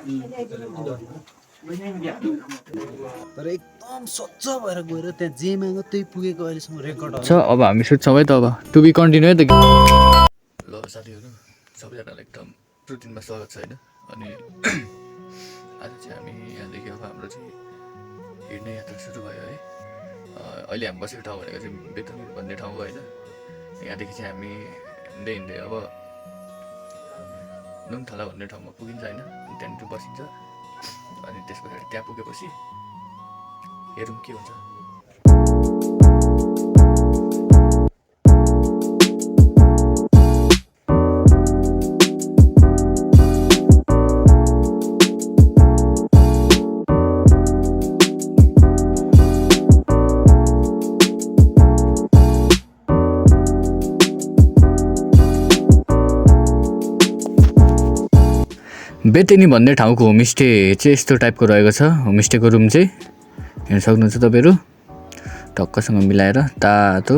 तर एकदम स्वच्छ भएर गएर त्यहाँ जे माग्यो त्यही पुगेको अहिलेसम्म रेकर्ड छ अब हामी सुत्छौँ है त अब टु बी कन्टिन्यू है त ल साथीहरू सबैजनालाई एकदम रुटिनमा स्वागत छ होइन अनि आज चाहिँ हामी यहाँदेखि अब हाम्रो चाहिँ हिँड्ने यात्रा सुरु भयो है अहिले हामी बसेको ठाउँ भनेको चाहिँ बेतनगिर भन्ने ठाउँ हो होइन यहाँदेखि चाहिँ हामी हिँड्दै हिँड्दै अब नुनथला भन्ने ठाउँमा पुगिन्छ होइन अनि त्यहाँनिर बसिन्छ अनि त्यस पछाडि त्यहाँ पुगेपछि हेरौँ के हुन्छ। बेतेनी भन्ने ठाउँको होमस्टे चाहिँ यस्तो टाइपको रहेको छ। होमस्टेको रुम चाहिँ हेर्न सक्नुहुन्छ तपाईँहरू टक्कसँग मिलाएर तातो।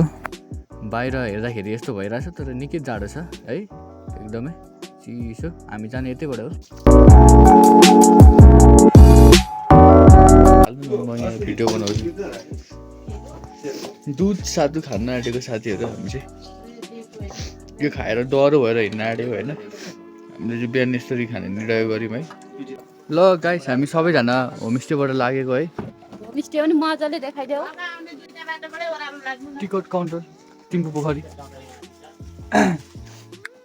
बाहिर हेर्दाखेरि यस्तो भइरहेछ तर निकै जाडो छ है एकदमै चिसो। हामी जाने यतैबाट हो। म यहाँ भिडियो बनाउँछु। दुध साधु खान आँटेको साथीहरू हामी चाहिँ यो खाएर डह्रो भएर हिँड्न आँटेको होइन। हामीले चाहिँ बिहान यसरी खाने निर्णय गऱ्यौँ है। ल गाइस हामी सबैजना होमस्टेबाट लागेको है। होमस्टे पनि मजाले देखाइदेऊ। टिकट काउन्टर टिम्पू पोखरी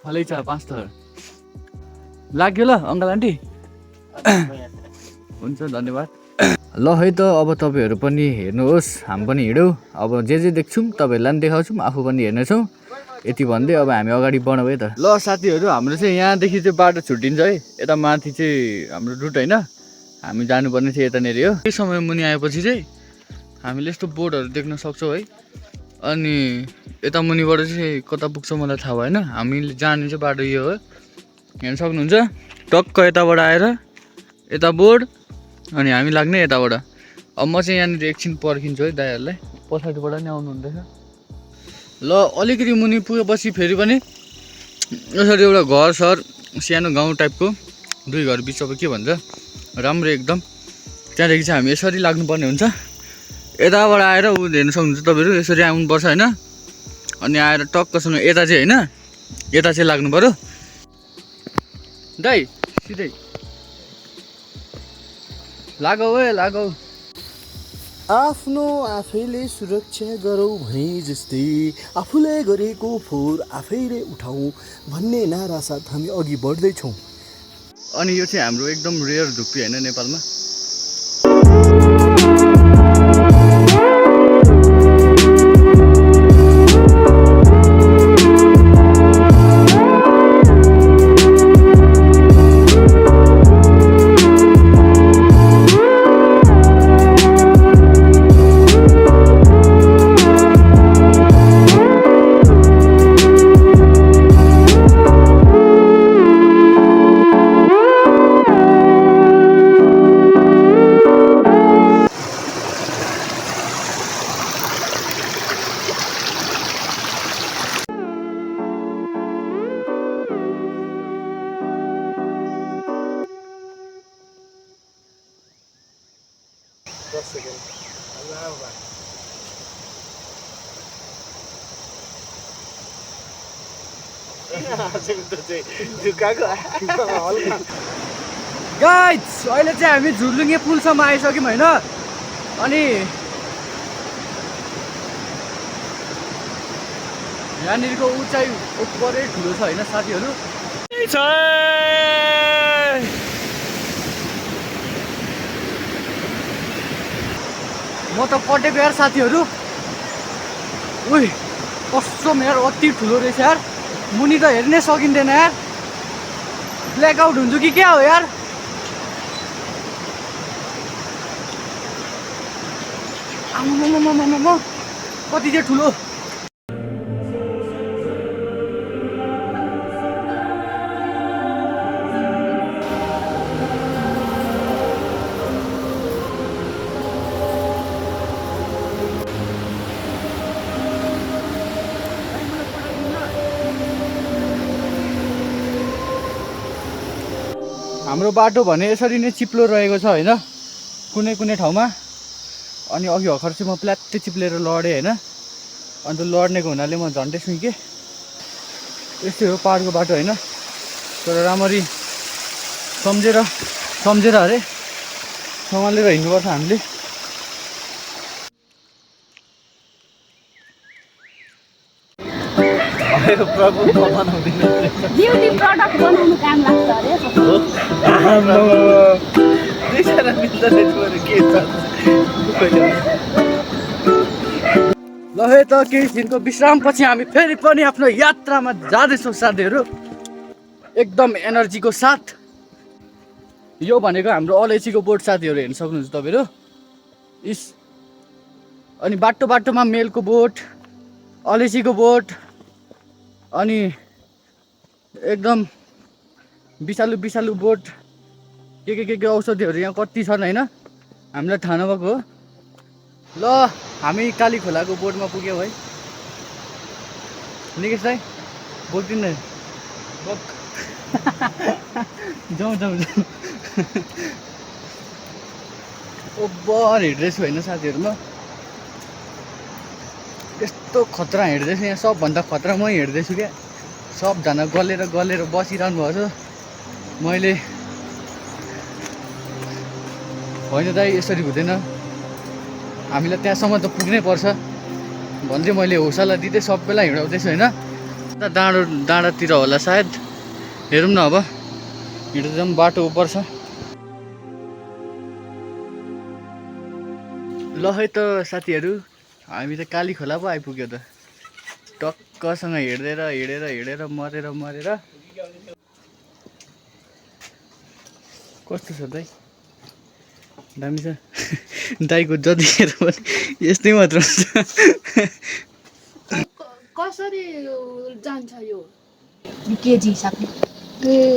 फलै छ 5 थर लाग्यो ल अङ्कल आन्टी हुन्छ धन्यवाद। ल है त अब तपाईँहरू पनि हेर्नुहोस् हामी पनि हिँड्यौँ। अब जे देख्छौँ तपाईँहरूलाई पनि देखाउँछौँ आफू पनि हेर्नेछौँ। यति भन्दै अब हामी अगाडि बढौँ है त। ल साथीहरू हाम्रो चाहिँ यहाँदेखि चाहिँ बाटो छुट्टिन्छ है। यता माथि चाहिँ हाम्रो रुट होइन हामी जानुपर्ने चाहिँ यतानिर हो। केही समय मुनि आएपछि चाहिँ हामीले यस्तो बोर्डहरू देख्न सक्छौँ है। अनि यता मुनिबाट चाहिँ कता पुग्छ मलाई थाहा भएन। हामीले जाने चाहिँ बाटो यो हो हेर्न सक्नुहुन्छ। टक्क यताबाट आएर यता बोर्ड अनि हामी लाग्ने यताबाट। अब म चाहिँ यहाँनिर एकछिन पर्खिन्छु है दाइहरूलाई पछाडिबाट नि आउनु हुँदैछ। ल अलिकति मुनि पुगेपछि फेरि पनि यसरी एउटा घर सर सानो गाउँ टाइपको 2 घर बिच अब के भन्छ राम्रो एकदम। त्यहाँदेखि चाहिँ हामी यसरी लाग्नुपर्ने हुन्छ। यताबाट आएर ऊ हेर्न सक्नुहुन्छ तपाईँहरू यसरी आउनुपर्छ होइन। अनि आएर टक्कसँग यता चाहिँ होइन यता चाहिँ लाग्नु पऱ्यो दाइ सिधै लागौ है लागौ। आफ्नो आफैले सुरक्षा गरौँ भने जस्तै आफूले गरेको फोहोर आफैले उठाउँ भन्ने नारा साथ हामी अघि बढ्दैछौँ। अनि यो चाहिँ हाम्रो एकदम रेयर धुप्पी होइन नेपालमा। गाइस अहिले चाहिँ हामी झुर्लुङ्गे पुलसम्म आइसक्यौँ होइन। अनि यहाँनिरको उचाइ पुरै ठुलो छ होइन साथीहरू। म त पटेको यार साथीहरू। उही कस्तो यार अति ठुलो रहेछ यार। मुनि त हेर्नै सकिँदैन यार। ब्ल्याकआउट हुन्छ कि क्या हो यार। आम्मामामामामा कति चाहिँ ठुलो। हाम्रो बाटो भने यसरी नै चिप्लो रहेको छ होइन, कुनै कुनै ठाउँमा। अनि अघि भर्खर चाहिँ म प्ल्यात्तै चिप्लेर लडेँ होइन, अन्त लड्नेको हुनाले म झन्डै सुइकेँ। यस्तै हो पाहाडको बाटो होइन, तर राम्ररी सम्झेर अरे सम्हालेर हिँड्नुपर्छ हामीले। प्रभु ब्युटी प्रडक्ट बनाउनु काम लाग्छ अरे ल है त केही दिनको विश्रामपछि हामी फेरि पनि आफ्नो यात्रामा जाँदैछौँ साथीहरू, एकदम एनर्जीको साथ। यो भनेको हाम्रो अलैँचीको बोट साथीहरू, हेर्न सक्नुहुन्छ तपाईँहरू। इस अनि बाटो बाटोमा मेलको बोट, अलैँचीको बोट, अनि एकदम विषालु विषालु बोट, के औषधिहरू यहाँ कति छन् होइन, हामीलाई थाहा नभएको हो। ल हामी काली खोलाको बोटमा पुग्यौँ है। निकेश दाइ बोक्दिन बोक जाउँ ओभर हिँड्दैछु होइन साथीहरू, म यस्तो खतरा हिँड्दैछु यहाँ, सबभन्दा खतरा मै हिँड्दैछु क्या। सबजना गलेर बसिरहनु भएको छ। मैले होइन दाइ यसरी हुँदैन, हामीलाई त्यहाँसम्म त पुग्नै पर्छ भन्दै मैले हौसला दिँदै सबैलाई हिँडाउँदैछु होइन। डाँडातिर होला सायद, हेरौँ न अब हिँड्दै जाउँ, बाटो उपर छ। ल है त साथीहरू, हामी त काली खोला पो आइपुग्यो त, टक्कसँग हिँडेर मरेर कस्तो छ दाइ? दामी छ दाइको जतिखेर पनि यस्तै मात्र हुन्छ। कसरी जान्छ यो केजी हिसाबले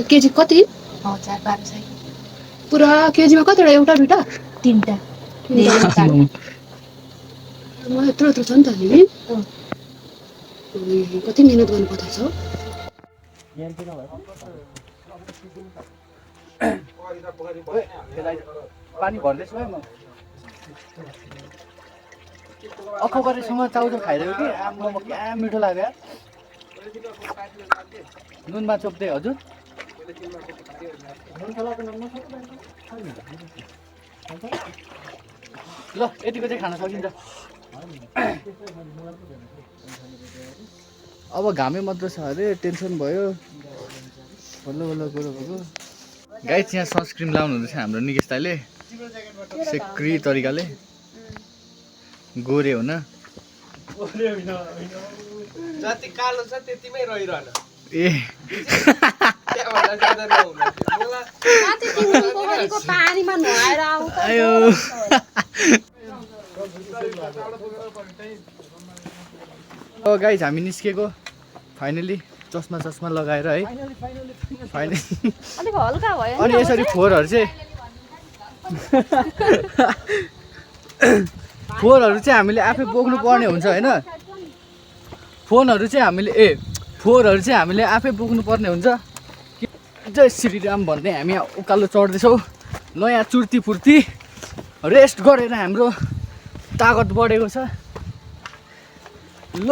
केजी कति 1000-1200 पुरा केजीमा कतिवटा एउटा दुइटा 3टा म यत्रो छ नि त नि कति मिहिनेत गर्नु पर्दो छ पानी भर्दैछु है म। अखबारेसँग चाउचाउ खाइरहेको कि आम्मामा क्या मिठो लाग्यो। नुनमा चोप्दै हजुर। ल यतिको चाहिँ खान सकिन्छ। अब घामै मात्र छ अरे, टेन्सन भयो बल्ल कुरो भएको। गाइस यहाँ सनस्क्रिन लाउनु हुँदैछ हाम्रो निकेश दाइले, सेक्री तरिकाले गोरे हुन। जति कालो छ त्यतिमै रहिरहन। ए पानीमा नुहाएर आउँछ आयो गाइस हामी निस्केको फाइनली, चस्मा लगाएर है फाइनली। अलिक हल्का भयो अनि यसरी फोहोरहरू चाहिँ हामीले आफै बोक्नु पर्ने हुन्छ होइन। फोहोरहरू चाहिँ हामीले आफै बोक्नु पर्ने हुन्छ। जय श्रीराम भन्दै हामी यहाँ उकालो चढ्दैछौँ। ल यहाँ चुर्ती फुर्ती रेस्ट गरेर हाम्रो तागत बढेको छ। ल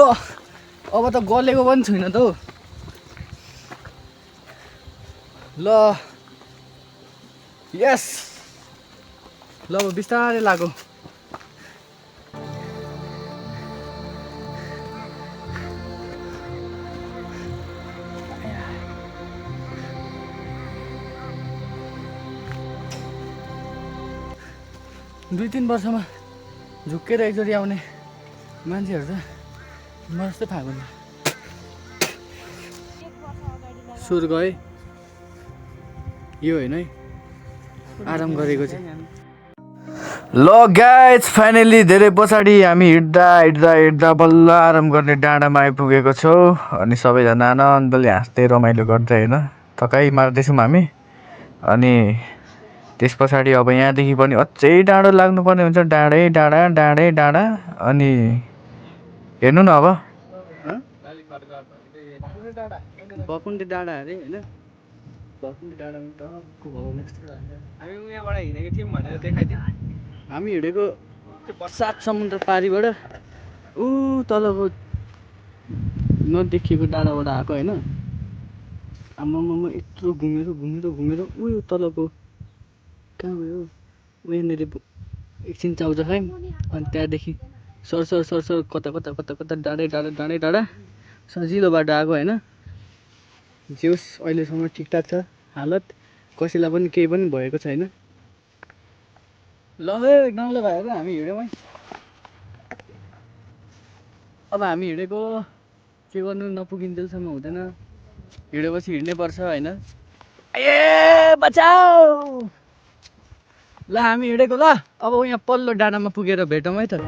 अब त गलेको पनि छैन त हौ। ल यस ल अब बिस्तारै लागो। दुई तिन वर्षमा झुक्केर एकचोटि आउने मान्छेहरू त म जस्तै थाहा हुन्न। सुर गए यो होइन है, आराम गरेको चाहिँ। ल गाइस फाइनली धेरै पछाडि हामी हिँड्दा बल्ल आराम गर्ने डाँडामा आइपुगेको छौँ। अनि सबैजना आनन्दले हाँस्दै रमाइलो गर्दै होइन थकाइ मार्दैछौँ हामी। अनि त्यस पछाडि अब यहाँदेखि पनि अझै डाँडो लाग्नुपर्ने हुन्छ, डाँडै। अनि हेर्नु न अब बकुन्टे डाँडा अरे होइन। हामी उहाँबाट हिँडेको थियौँ भनेर देखाइदिउँ। हामी हिँडेको सात समुद्र पारीबाट ऊ तलको नदेखिएको डाँडाबाट आएको होइन। आम्मामा यत्रो घुमेर उयो तलको कहाँ गयो उहाँनिर एकछिन चाउचा खायौँ अनि त्यहाँदेखि सरसर कता डाँडै सजिलो बाटो आएको होइन। जेहोस् अहिलेसम्म ठिकठाक छ हालत, कसैलाई पनि केही पनि भएको छैन। ल है गाउँले भाइहरू हामी हिँड्यौँ है। अब हामी हिँडेको के गर्नु नपुगिन्जेलसम्म हुँदैन, हिँडेपछि हिँड्नै पर्छ होइन। ए बचाऊ ल हामी हिँडेको ल। अब यहाँ पल्लो डाँडामा पुगेर भेटौँ है त।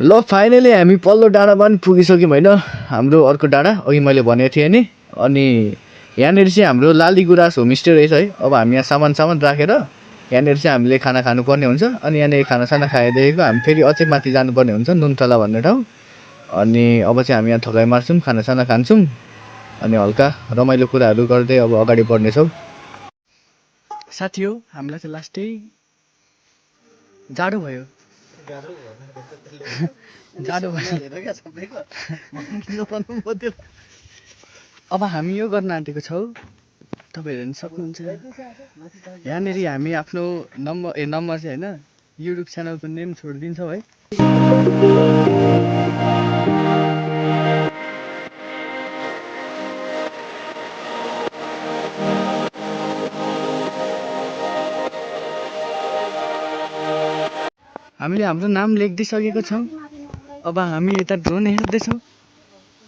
ल फाइनली हामी पल्लो डाँडामा पनि पुगिसक्यौँ होइन। हाम्रो अर्को डाँडा अघि मैले भनेको थिएँ नि। अनि यहाँनिर चाहिँ हाम्रो लाली गुराँस होमस्टे रहेछ है। अब हामी यहाँ सामान राखेर यहाँनिर चाहिँ हामीले खाना खानुपर्ने हुन्छ। अनि यहाँनिर खानासाना खाएदेखिको हामी फेरि अझै माथि जानुपर्ने हुन्छ नुनतला भन्ने ठाउँ। अनि अब चाहिँ हामी यहाँ थकाइ मार्छौँ, खानासाना खान्छौँ अनि हल्का रमाइलो कुराहरू गर्दै अब अगाडि बढ्नेछौँ। साथी हो हामीलाई चाहिँ लास्टै जाडो भयो। अब हामी यो गर्न आँटेको छौँ, तपाईँहरू हेर्न सक्नुहुन्छ। यहाँनिर हामी आफ्नो नम्बर चाहिँ होइन युट्युब च्यानलको नेम छोडिदिन्छौँ है। हामीले हाम्रो नाम लेखिदिइसकेको छौँ। अब हामी यता ड्रोन हेर्दैछौँ।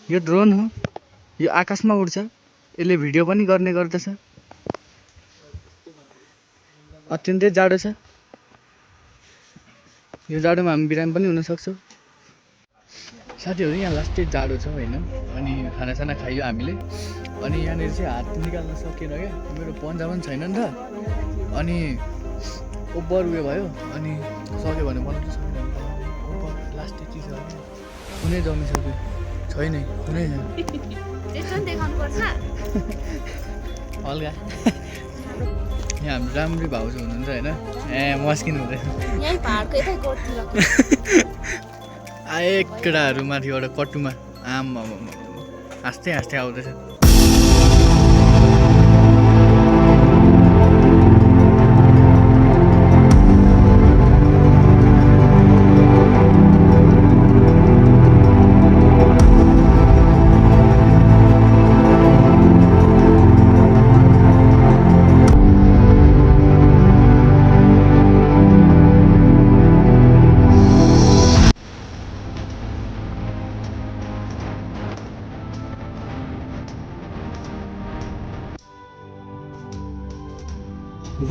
यो ड्रोन हो, यो आकाशमा उड्छ, यसले भिडियो पनि गर्ने गर्दछ। अत्यन्तै जाडो छ, यो जाडोमा हामी बिरामी पनि हुन सक्छौँ। साथीहरू यहाँ लास्टै जाडो छ होइन। अनि खानासाना खाइयो हामीले। अनि यहाँनिर चाहिँ हात निकाल्न सकेन क्या, मेरो पन्जा पनि छैन नि त। अनि ओभर उयो भयो अनि सक्यो भने बनाउनु सक्दैन। ओभर लास्टै चिज हो कुनै जमिसक्यो छैन कुनै छैन। त्यस्तो नि देखाउनु पर्छ। हल्का यहाँ हाम्रो राम्रै भाउजू हुनुहुन्छ होइन। मस्किनु हुँदैन यहीँ पाहाडको यतै गोठतिर आए केटाहरू माथिबाट कट्टुमा आमा हाँस्दै आउँदैछ।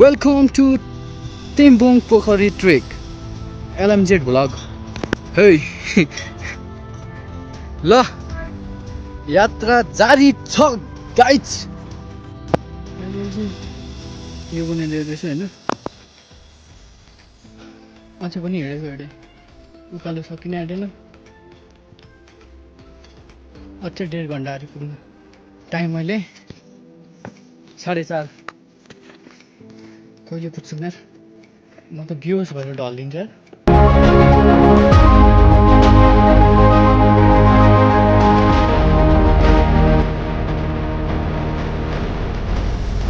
वेलकम टु तेम्बोङ पोखरी ट्रेक एलएमजेड भ्लग है। ल यात्रा जारी छ गाइज। यो पनि ल्याउँदैछु होइन। अझै पनि हिँडेको उकालो सकिने आँटेन। अझै 1.5 घन्टाहरू पुग्नु। टाइम अहिले 4:30। कहिले पुग्छौँ यार, म त बेहोस भएर ढल्दिन्छ यार।